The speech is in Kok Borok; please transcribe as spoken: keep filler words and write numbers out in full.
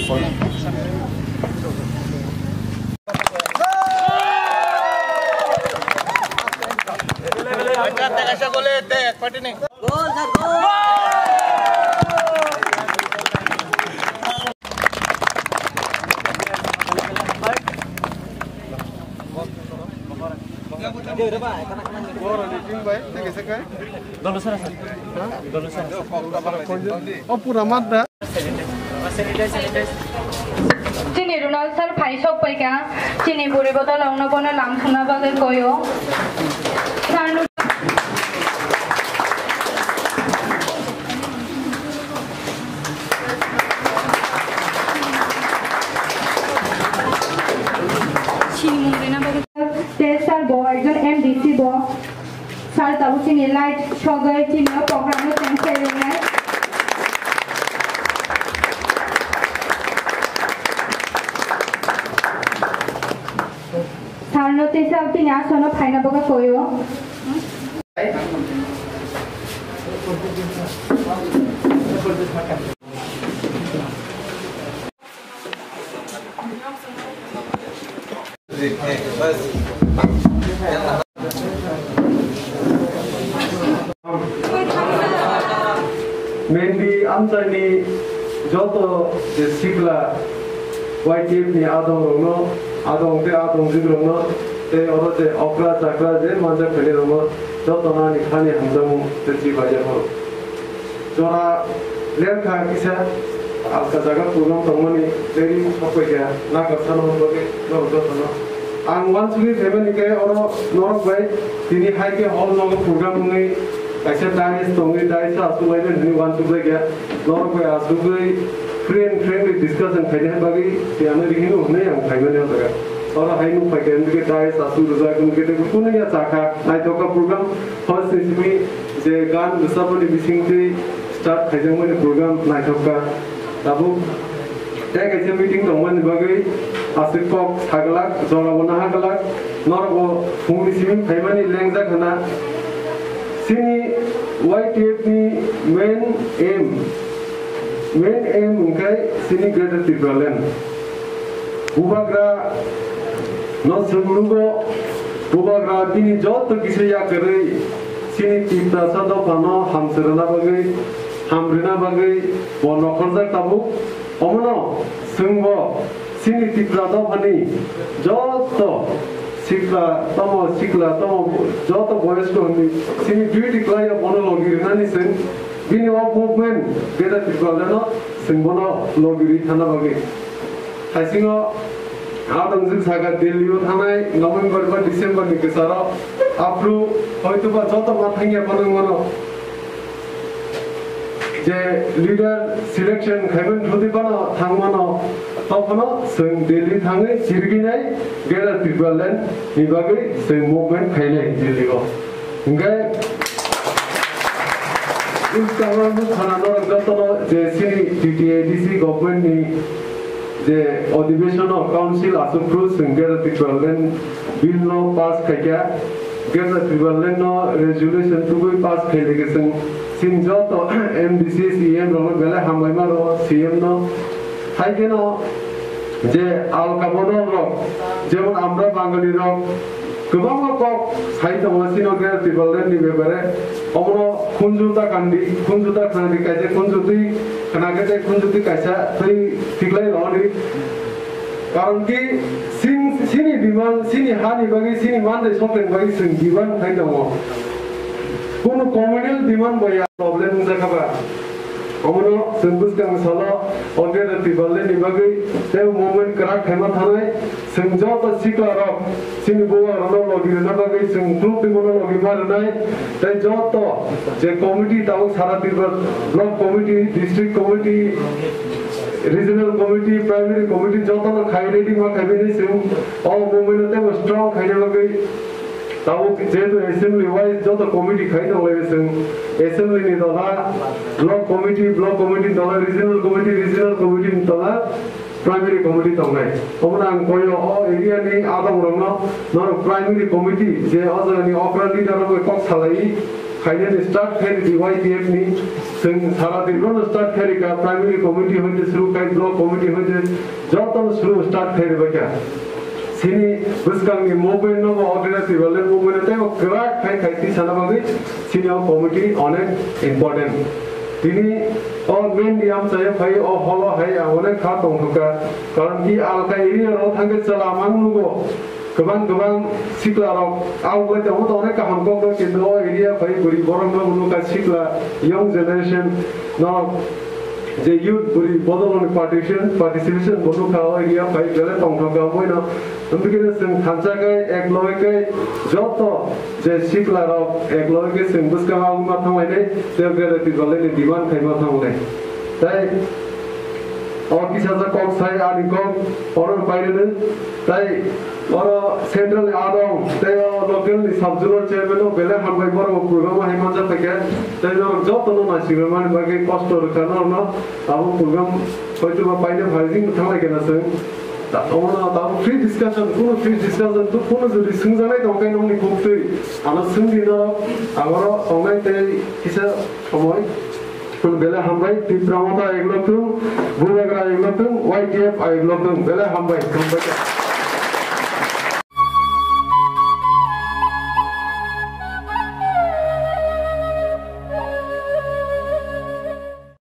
O pura madda. Chini Ronald sir phai sok paikha, chini buri bodol ongno bono lam thumna bagwi koyo. Sir no Te sir bo ekjon M D C bo. Sir tabuk chini light sogwi chini o program no teng khlai rwnai. Sir no tei sir bini aswk no phaina bagwi koyo. Mendi amchaini joto je sikla Y T F ni adong rokno, adong tei adongjwk rokno tei oro je okra chakra je manjak phainai rokno jotono ani hani hamjakmung tei chibai yapharo. Jora lerkha kisa alka jaga program tongmani tei sokphaikha nakarsa no bagwi norok jotono. Ang uansugwi phaimani khe oro norok bai tini hai khe hall nogo program wngwi kaisa dais tongwi dais o aswk laimani hwnwi uansukjakya. Norok bai aswkwi free and friendly discussion khainai bagwi tiyano rihino hwnwi ang phaimani o jaga. Oro hai nuk phaikha hwnkhe dais aswk rwjak hwnkhe tei kunu ya chakha naithokha program. First ni simi je gan bwsaboni bisingtwi start khaijakmani program naithokha. Tabuk tei kaisa meeting tongmani bagwi aswk kok saglak, jorabo naha glak. Norokbo phungni simi phaimani lengjak hwna. Chini Y T F ni main aim, main aim hwnkhe chini Greater Tipraland. Bubagra no chwng nugo, bubagra bini joto kisa yakarwi chini Tiprasa dophano hamswrwna bagwi, hamrwna bagwi bo nokhorjak tabuk. Omono chwngbo chini Tipra dophani joto sikla tamo, sikla tamo, joto boyosko hwnwi chini duty khlaio, bono logi rwnani chwng bini o movement Greater Tipraland no chwng bono logi rwi thana bagwi. Haisingo adongjwk saka Delhi o thanai November ba December ni kwcharo, aphuru hoitoba joto ma thangya phano mano je leader selection khaiman thudi phano thangmano, tophano chwng Delhi thangwi chiriginai Greater Tipraland ni bagwi chwng movement khainai Delhi o. Hingke, instagram no khana norok jotono je chini T T A D C government ni je odibeshono council aswk phuru chwng Greater Tipraland bill no pass khaikha, Greater Tipraland no resolution tubui pass khailai khe chwng chini joto M D C, C M rokno belai hambai ma rwo, C M no. Hai kheno je alka bodol rok, jemon amra Bangali rok, kwbangma kok sai tongo chini Greater Tipraland ni bepare. Omono khunju ta kandi, khunju ta khandi, kaisa khunju twi khna khe tei khunju twi kaisa twi thiklai rwdi. Karon ki chini demand, chini hani bagwi, chini mandai songkhe bagwi chwng demand khai tongo. Kunu communal demand bo ya problem wngjakha ba. Omono chwng bwskang salo o Greater Tipraland ni bagwi tei movement kwrak khaima thanai. Chwng joto sikla rok, chini bubagrokno logi rwna bagwi chwng khuluk twi bono logi ma rwnai. Tei joto je committee tabuk sara Tripura block committee, district committee, regional committee, primary committee jotono khai ready ma khai bini chwng o movement no teibo strong khaina bagwi. Tabuk jehetu assembly wise joto committee khai tonglaio chwng, assembly ni tola block committee, block committee ni tola regional committee, regional committee ni tola primary committee tongnai. Omono ang koyo o area ni adong rokno norok primary committee je o jaga ni okra leader rok bai kok salai Khainani start khairi di Y T F ni, chwng sara di bono start khairi ka, primary committee hoite suru khai, block committee hoite joto suru start khairi bai ka. Sini bwskang ni movement no bo ordinary tribal movement tei bo kwrak khai khai ti sana bagwi sini o committee onek important. Tini o main ni amchaya phai o holo hai ang onek kha tongthokha, karon ki alka area ro thangke chwla mang nugo. Kwbang kwbang sikla rok, ah, wngwi tongo, tongo kaham kok no, kintu o area phai bwrwi borok no nukha, sikla, young generation no, je youth bwrwi bodol ni participation, participation bo nukha o area phai, belai tongthok kha wngwi no. Wngwi khe chwng thansa khe, ek loi khe, joto je sikla rok ek loi khe chwng bwskango wngma thanglainai, tei belai twi belai ni demand khaima thanglainai. Tai o kisa sa kok sai ani kok oro pairwno, tai oro central ni adong tei o local ni sub zonal chairman no belai hambai, borok bo program hai manja phaikha, tei norok joto no naisingwi mani bagwi kosto rwkha norok no, abo program hoito ba paina phaijing thanglai kena chwng. Ta-, omo no tabuk free discussion, kuno free discussion, tu kuno jodi swngjaknai tong khe nokni kok twi, ano swngdi norok, aboro tongnai tei kisa somoi. Belai hambai, Tipra Motha ek lok thung, Bubagra ek lok thung, Y T F ek lok thung, belai hambai, hambai.